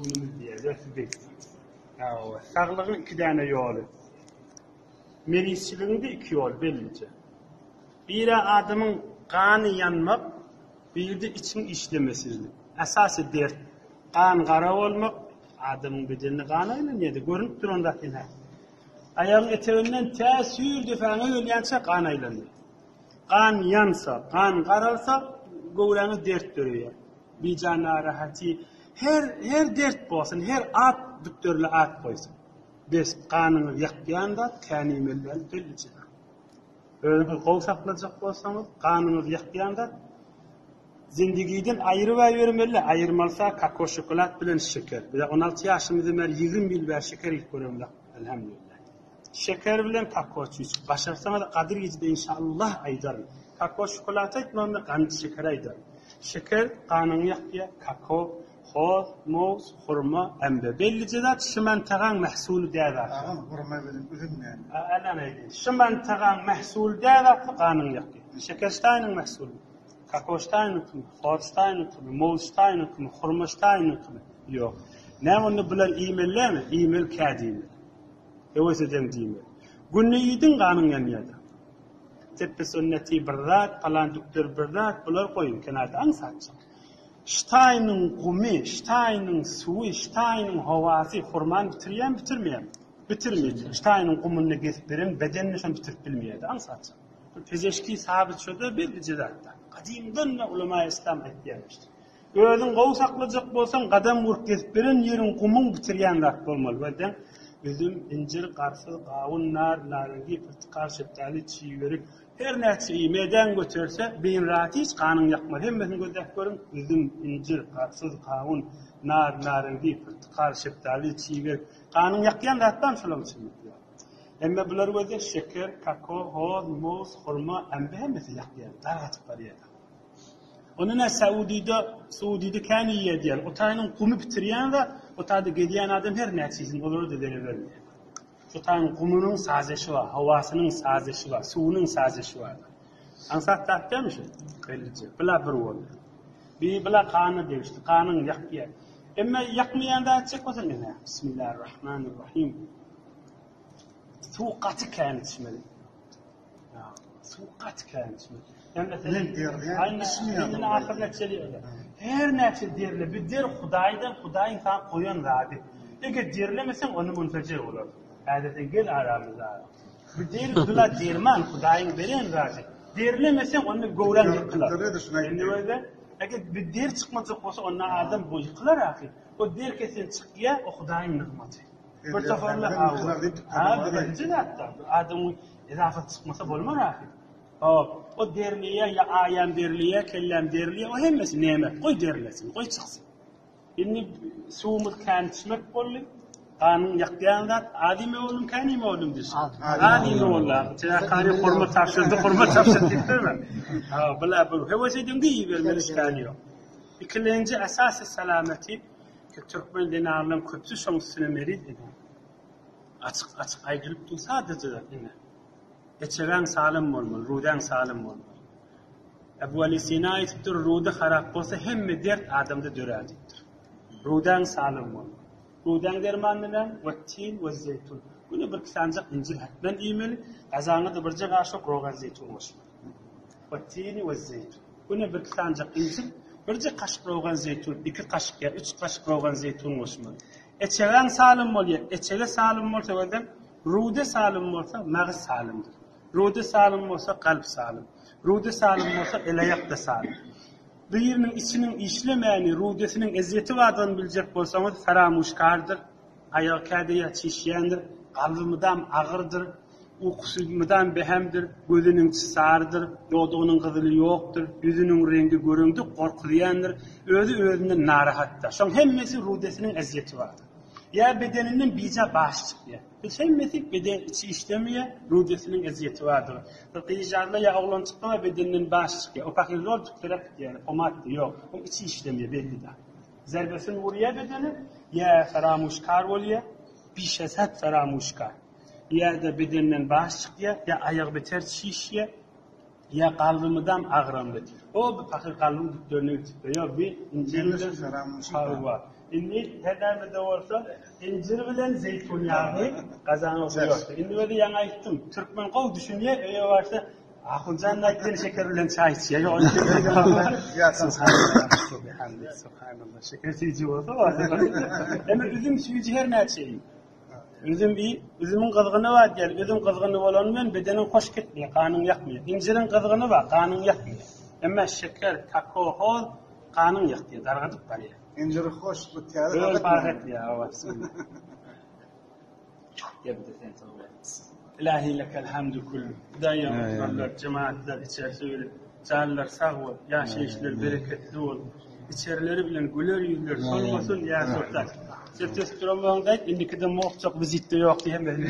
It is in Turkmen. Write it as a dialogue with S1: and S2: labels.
S1: günümiz diýýär, bi. Hawa, saglygyň iki däne ýoly. Merizçiligiň-de iki ýoly bellije. Biri adamyň gany ýanmak, biri-de içiň işlemesizlik. Esasy dert, gan gara bolmak, adamyň bedeninde gan aýlanýar-da, görnüp duran zat ine. Aýagyň eteginden tä süýr depäňe gelýänçä gan aýlanýar. Gan ýansa, gan garalsa, göwräňe dert döreýär. Bija narahaty, her her dert bolsun, her at dükderli at goýsun. Bes, ganyňyzy ýakýan zat kän iýmeli däl, bellije zat. Özüňizi gowy saklajak bolsaňyz, ganyňyzy ýakýan zat zindigiden aýrybaýbermeli, aýyrmalysa kakao şokolad bilen şeker. Biz 16 ýaşymyzdan bäri 20 ýyl bäri şeker iýip göremzok, elhamdülillah. Şeker bilen kakao çüýşük. Başarsaňyz Gadyr gijede inşallah aýdaryn. Kakao şokolad aýtmagymda gant şeker aýdaryn. Şeker ganyňy ýakýar, kakao, hoz, muz, hurma, ämbe. Bellije zat şu mantagaň mähsuly däl zatlar.
S2: Agam hurma bilen üzüm näme?
S1: Älän aýdýan. Şu mantagaň mähsuly däl zatlar ganyňy ýakýar. Şeker ştaýnyň mähsuly. Kakao ştaýnyňkymy, hoz ştaýnyňkymy, muz ştaýnyňkymy, hurma ştaýnyňkymy? Ýok. Näme onda bular iýmeli dälmi? Iýmeli kädi iýmeli. Höwes edeň diýmeli. Günde iýdiň ganyň ýanýada. Tepbe sünneti bir zat, palan dükder bir zat, bular goýuň kenarda aňsatjyk. Ştaýnyň gumy, ştaýnyň suwy, ştaýnyň howasy hurmany bitirýämi, bitirmeýämi? Bitirmeýär. Ştaýnyň gumunda gezip beren bedenini şony bitirip bilmeýärdi aňsatjyk. Bu pezeşki sabyt şoda bellije zatda. Gadymdan-da ulama yslam aýtýarmyşdy. Özüň gowy saklajak bolsaň, gadam urup gezip beren ýeriň gumuň bitirýän zat bolmaly. Welden üzüm, injir, garpyz, gawun, nar, narengi, pyrtykal, şetdaly, çiwerik, her näçe iý, medäň göterse, beýin rahat hiç ganyň ýakmaz. Hemmesini gözläp görüň, üzüm, injir, garpyz, gawun, nar, narengi, pyrtykal, şetdaly, çiwerik. Ganyň ýakýan zat barmy şolaryň içinde? Ýok. Emme bular gözle şeker, kakao, hoz, muz, hurma, ämbe hemmesi ýakýar, dargatyp barýar. Onda nä Saudyda, Saudyda kän iýýär diýýär. O taýynyň gumy bitirýän zat, o taýda gezýän adam her näçe iýsin, olara-da zerer bermeýär. Şo taýyň gumunyň sazeşi bar, howasynyň sazeşi bar, suwunyň sazeşi bar. Aňsat zat dälmi şu? Bellije. Bula bir boldy. Bi bula gana degişli, ganyň ýakýar. Emma ýakmaýan zat içjek bolsaň, ine, Bismillahirrahmanirrahim. Suw gaty kän içmeli. Suw gaty kän içmeli.
S2: Men derleýän, içmeýän.
S1: Her näçe derle, bu der Hudaýdan, Hudaýyň saňa goýan zady. Eger derlemeseň, onda münfejer bolar. Häzir sen gel aramyza. Bu der bula derman, Hudaýyň beren zady. Derlemeseň, onda göwräň ýykylar. Indi bolsa, eger bu der çykmajak bolsa, onda adam bu ýykylar ahyr. O der kesen çykýar, o Hudaýyň nygmaty. Bir toparlar ha, birinji zatda adamyň ezafa çykmasa bolmar ahyr. Hop, o derleýär, ýa aýam derleýär, kelläm derleýär, o hemmesi nemet. Goý derlesin, goý çyksyn. Indi suwumyz kän içmek boldy. Ganyň ýakýan zat, az iýme boldum, kän iýme boldum diýşi. Az iýme boldy. Çäkany hurma tabşyrdy, hurma tabşyrdy diýipdirmi? Ha, bula bu höwes ediňde iýibermeli işgäni ýok. Ikilenji esasy salameti Ki türkmen zenanlaryň köpüsi şoň üstüne meriz ine. Açyk açyk aýdylyp dur sadaja zat ine. Eçegaň salym bolmaly, rudäň salym bolmaly. Ebu Ali Sina aýdypdyr, rude harap bolsa hemme dert adamda dörär diýipdir. Rudäň salym bolmaly. Rudäň dermany näme? Wettin we zeýtun. Güne bir sanjak injir hetmen iýmeli, gazaňa-da birje gaşyk rogan zeýtun goşmaly. Wet-tini wez-zeýtun. Güne birki sanjak injir, birje kaşyk rogan zeýtun, iki kaşyk ýa üç kaşyk rogan zeýtun goşmaly. Eçegaň salym bolýar. Eçege salym bolsa özem, rude salym bolsa magyz salymdyr. Rude salym bolsa kalp salym. Rude salym bolsa el-aýak-da salym. Biriniň içiniň işlemäni, rudesiniň ezýeti bardygyny biljek bolsaňyz, faramuşkardyr, aýagy käde ýa çişýändir, kalby mydam agyrdyr, Ukusy mydam behemdir, gözüniň içi sarydyr, dodagynyň gyzyly ýokdur, ýüzüniň reňgi göreňde gorkuzýandyr, özi özünden narahatdyr. Şoň hemmesi rudesiniň ezýeti bardyr. Ýa bedeninden bija baş çykýar. Biz hemmesi beden içi işlemeýär, rudesiniň ezýeti bardyr. Bir gyzjagazda ýa oglanjykda bar bedeninden baş çykýar. O pahyr zor tüpürek gidýär, pomatdy ýok. Oň içi işlemeýär belli-de. Zerbesini urýar bedene, ýa faramuşkar bolýar, bişesat faramuşkar. Ýa-da bedenden baş çykýar, ýa aýagy beter çişýär, ýa kalby mydam agramly. O bu pahyr kalbyň düklerine gitipdir. Ýok, bi injilde hawa. Indi her näme-de bolsa, injir bilen zeýtun ýagyny gazana guýardy. Indi özi ýaňy aýtdym, türkmen gowy düşünýär, öýe barsa, Ahunjan aýtdy, şeker bilen çaý içýär. Subhanallah. Şeker süýji bolsa Emma üzüm süýji her näçe iý. Üzüm iý, üzümiň gyzgyny bar diýýär. Üzüm gyzgyny bolany bilen bedeniň hoş gitmeýär, ganyň ýakmaýar. Injiriň gyzgyny bar, ganyň ýakmaýar. Emma şeker, kako, hoz ganyň ýakýar, dargadyp barýar.
S2: Injiri hoş, bu täze
S1: Öl fark etmeýär, hawa, bismillah. Ilahi lekel hamdu kullu. Hudaýa oturanlar, jemaatlar içersi bilen janlar sag bol, ýaşaýyşlar bereketli bol. Içerileri bilen güler ýüzler solmasyn, ýa Sultan. Sen ses duranmagyňda aýt, indikide mokjak wizitde ýok diýemezmi?